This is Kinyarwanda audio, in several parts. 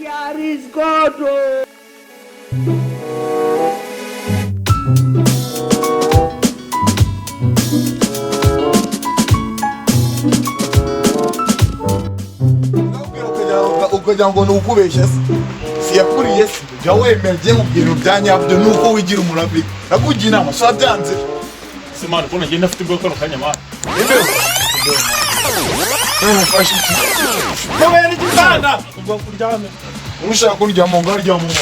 There is God. Oh. Ukagira ngo ni ukubeshya se, si yakuriye se? Jya wemera ujye mu bintu bya nyabyo, nuko wigira umuraperi. Nakugira inama, so byanze. Se man, kubona ngenda afite ubwo kano kanya, man. Imbeho mufashe iki? Kubera igitanda ubwo kuryame. Ushaka kuryama ngo aryama ngo.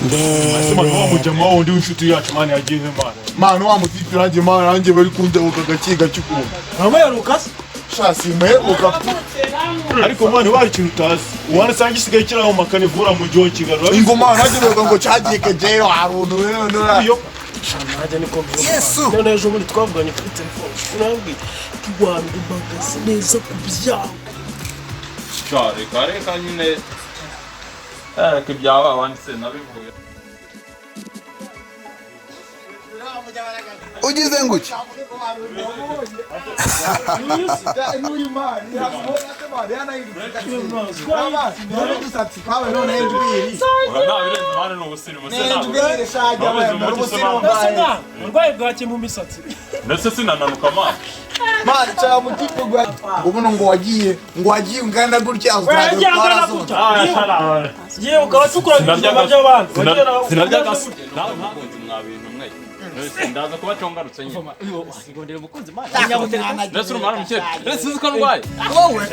Ese man, wa mujama wundi w'inshuti yacu, man, yagiye he, man? Man, wa mutipe nanjye, man, nanjye bari kundebuka gake gake ukuntu. Uramuheruka se? Sha, simuheruka. Ariko man, wari ikintu utazi, ubona usanga gisigaye kiri aho makanivura mu mujyi wa Kigali, urabizi? Ingoma nanjye bavuga ngo cyagiye kagero haruntu rero. Iyo Nanjye niko mvuga. Yesu! None ejo bundi twavuganye kuri telefone, urambwira turwanda impagaze neza ku byago. Sha, reka reka nyine. Reka ibyawe wanditse nabivuye. Ugize nguki? Oya, nta birenze, man, ni ubusirimu se ntabwo. Mbese mwana, uburwayi bwake mu misatsi. Ndetse sinananuka, man. Ubuno ngo wagiye ungana gutya. Wagiye ungana gutya. Yewe, ukaba tukura ibijumba by'abandi. Wagiye nawe- Sinarya gasi. Nawe ntakunze mwa bintu mwe. None ndaza kuba congarutse nyine. Ndetse urumara mukere. Ndetse uzi ko ndwaye. Wowe.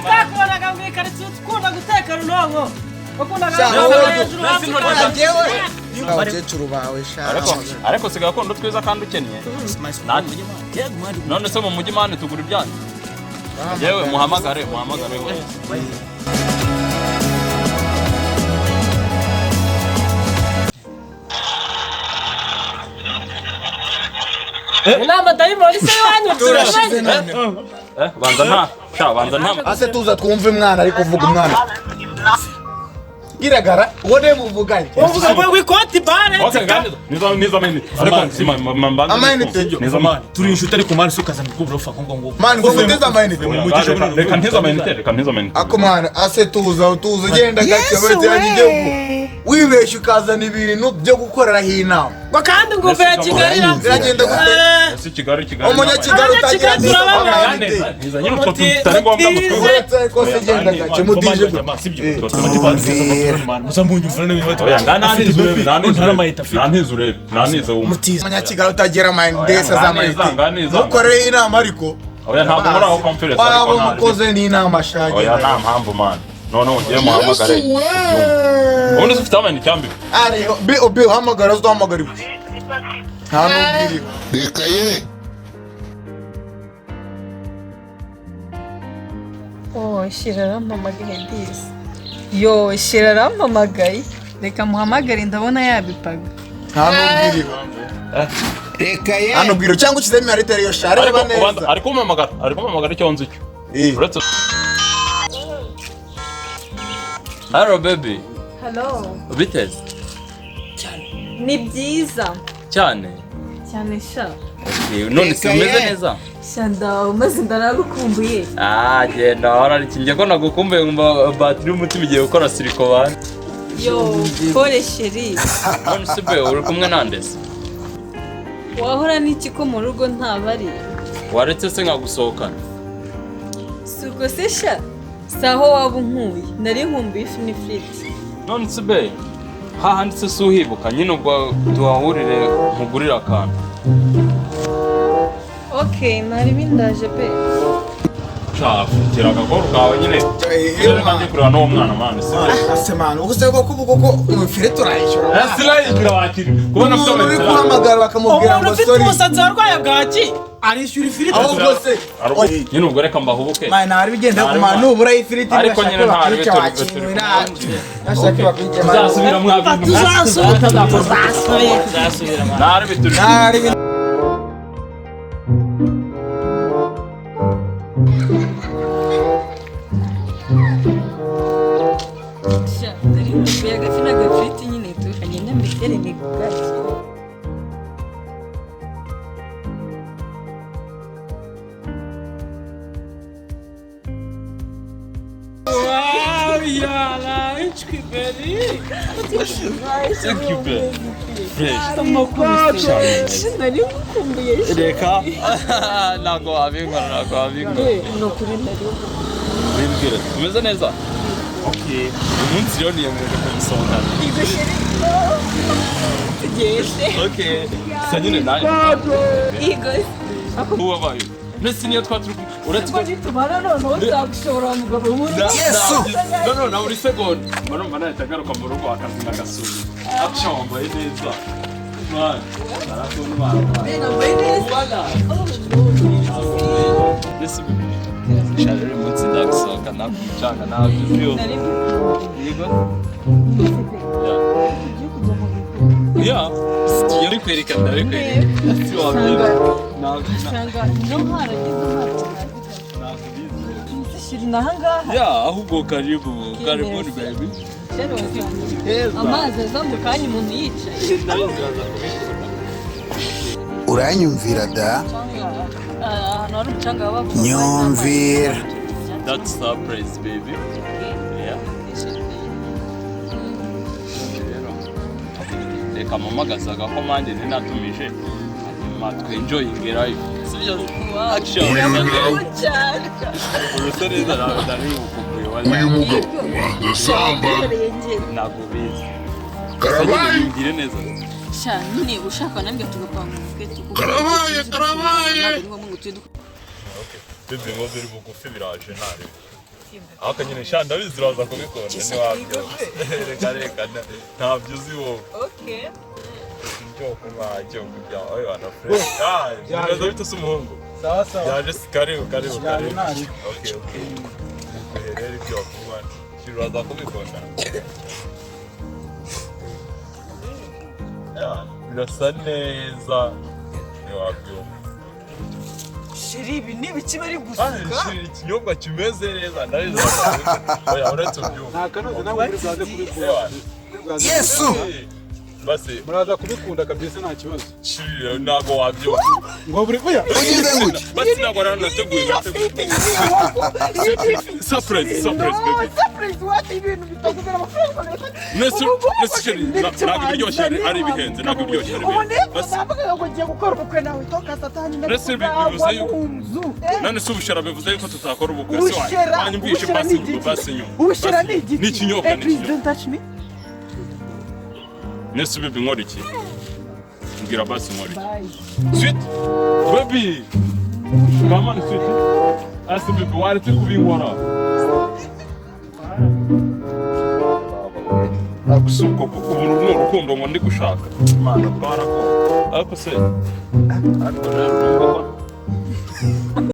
Twakubonaga mu ikaritsiye ukunda guteka runonko, wakundaga Sha, guhagarara wowe- hejuru hasi. Mbese intoryi. Abakecuru bawe sha. Ariko sigaye akunda twiza kandi ukennye. None se mu mujyi, man, tugura ibyanyu? Yewe, muhamagare, muhamagare we. Inama dayimoni se iwanyu? Turashize none. Banza nta sha, banza nta. Ase tuza twumve umwana ari kuvuga. Umwana giragara uwo niwe muvuganye. Uvuga ngo wikoti bare. Okay, kandi niza niza amayinite. Ariko si mbanza. Amayinite. Niza. Man, turi inshuti, ariko man, si ukazana ubwo ngo ngo. Man, ngo muteze amayinite. Reka ntize amayinite, reka ntize amayinite. Ako mwana, ase tuza, tuza, ugenda gake wese yagiye wibeshya ukazana ibintu byo gukoreraho inama. Ngo kandi ngo uvuye Kigali ra? Biragenda gute? Ese Kigali Umunyakigali utagira Abanyakigali turababara. amayinite. Niza nyine utwo tutari ngombwa ngo twibure. Uretse ko se genda gake mutije. Oya, nga nta urebe, nta ntize urebe, nta ntize urebe, nta ntize wumva. Umunyakigali utagira amayinite se z'amayinite. Nganiza. Mukoreye inama ariko. Oya, ntabwo muri aho conference, ariko Waba nta umukoze n'inama shage. Oya, nta mpamvu, man. Noneho ngiye muhamagare. Ubundi se ufite amayinite cyangwa? Ariho bi ubi uhamagara, uzahamagara iwe, nta n'ubwiriho. Reka ye. Oh, shira arampamagaye disi. Yo, shira arampamagaye. Reka muhamagare, ndabona yabipaga. Nta n'ubwiriho. Reka ye. Nta n'ubwiriho cyangwa ushyizemo imarite ariyo sha, Ariko reba ubanza neza. Ari kumpamagara, ari kumpamagara, icyo nzi cyo. Uretse. Hello baby. Hello. Biteze? Ni byiza. Cyane. Cyane sha. Okay, none se umeze neza? Sha, ndawe maze ndaragukumbuye. Ah, genda wara njye ko nagukumbuye nkumva batiri y'umutima igiye gukora siriko bane. Yo, pole chérie. None se be uri kumwe nande se? Wahora n'iki ko mu rugo ntabari? Waretse se nkagusohokana? Si ubwo se sha? Si aho waba unkuye. Nari nkumbuye ifi n'ifiriti. None se be hahanditse se uhibuka nyine, ubwo tuhahurire nkugurire akantu. Okay, nari bindaje pe. Sha, agakoro kawe nyine. Reka njye kureba n'uwo mwana, man, si byo? Ase man, ubu se koko ubu koko ifiriti urayishyura? Sinayishyura wakiri kubona afite Umuntu uri amayinite. guhamagara bakamubwira Umuntu ngo ufite sorry. umusatsi warwaye bwaki arishyura ifiriti. Ahubwo se Nyine ubwo reka mbahubuke. Man, ntari bigenda ku man, nubura ifiriti. Ariko nyine ntari bakwica wakintu nashake bakwica. Tuzasubira mwa bintu. Tuzasubira, tuzasubira. Ntari bituri. Ntari. Sha, nari nkumbuye agafi n'agafiriti nyine tu. Kagenda mbitere ni gake. Yala, inchkiberi. Thank you, babe. Fresh. Nari ngukumbuye. Reka ntabwo wabinkora, ntabwo wabinkora. Ni ukuri nari ngukumbuye. Wimbwira, umeze neza? Okay. Uyu munsi rero niyemeje kugusohokana. Yego chéri. Tugende. Okay. Gusa nyine nanjye. Yego. Uwabaye. Mbese niyo twaba turi kumwe, uretse ko Ubwo nitumara noneho nzagushobora wa mugabo w'umuntu. Yesu! No, na buri segonda. Mba numva nahita ngaruka mu rugo akazi nkagasubira. Action, wambaye neza. Man, narakubona umwana. Nambaye neza. Mbese sha rero uyu munsi ndagusohokana ku mucanga ntabyo uzi yo. Nari ngukumbuye. Yego. Tugiye kujya mu bihugu. Ya, ndabikwereka ndabikwereka. Si wabyina. Ntabwo Usanga no haragize amazi. ntabwo ubizi. Shiri nahangaha. Ya, ahubwo karibu, karibuni baby. Sheri wasanga amazi aza mu kanya umuntu yicaye. Ndabizi uraza kubikunda. Uranyumvira da. Ahantu hari umucanga baba bavuga. Nyumvira. That's surprise baby. Yeah. Rero, reka mpamagaze agakomange nari natumije hanyuma twenjoyinge life. Sibyo? Action. Cyane. Urasa neza nawe nari ngukumbuye wallahi. Uyu mugabo ubanza asamba. Ntabwo ubizi. Karabaye. Ngire neza. Sha nyine ushaka nambwe tugapanga ubukwe tukuko. Karabaye, karabaye. Ntabwo ari ngombwa ngo tujye dukora. Bebe ngo biri bugufi biraje ntare. Ariko nyine sha ndabizi uraza kubikunda ntiwabyo. Reka reka ntabyo uzi wowe. Okay. Ibyo kunywa ibyo kurya oyo wana fresh. Ah, bimeze bite se umuhungu? Sawa sawa. Yaje si karibu karibu karibu. Nari. Okay okay. Rero ibyo kunywa uraza kubikunda. Ya, birasa neza ntiwabyumva. Sheri, ibi ni ibiki bari Ah, gusuka? shiri, ikinyobwa kimeze neza ndabizi. Oya uretse ubyumva. Nta kanoze nawe muri bwaze kubikunda. Yesu! Basi Muraza kubikunda kabisa nta kibazo. shiri ntabwo wabyumva. Ngo buri oya. Ugize nguki? Basi ntabwo rero nateguye nateguye. Surprise, surprise baby. Surprise what ibintu bitakugera amafaranga. Nese nese shiri ntabwo ibiryoshye ari ibihenze ntabwo ibiryoshye ari Ubu ibihenze. Basi navugaga ngo ngiye gukora ubukwe nawe toka satani Nese bivuze yuko none se ubushera bivuze yuko tutakora ubukwe se Ubushera, wanyumvishe ubushera basi ni nyuma igiki. basi nyuma. Ubushera Basi ni igiki. Ni ikinyobwa Eh, ni please ikinyobwa. don't touch me. Nese bibi nkora iki? Mbwira basi nkora iki? Sweet baby. Come on sweet. Ase bibi waretse kubinkora. Gusa ubwo ubu ni urukundo ngo ndi gushaka. Imana twarakunda. Ariko se ariko rero urumva ko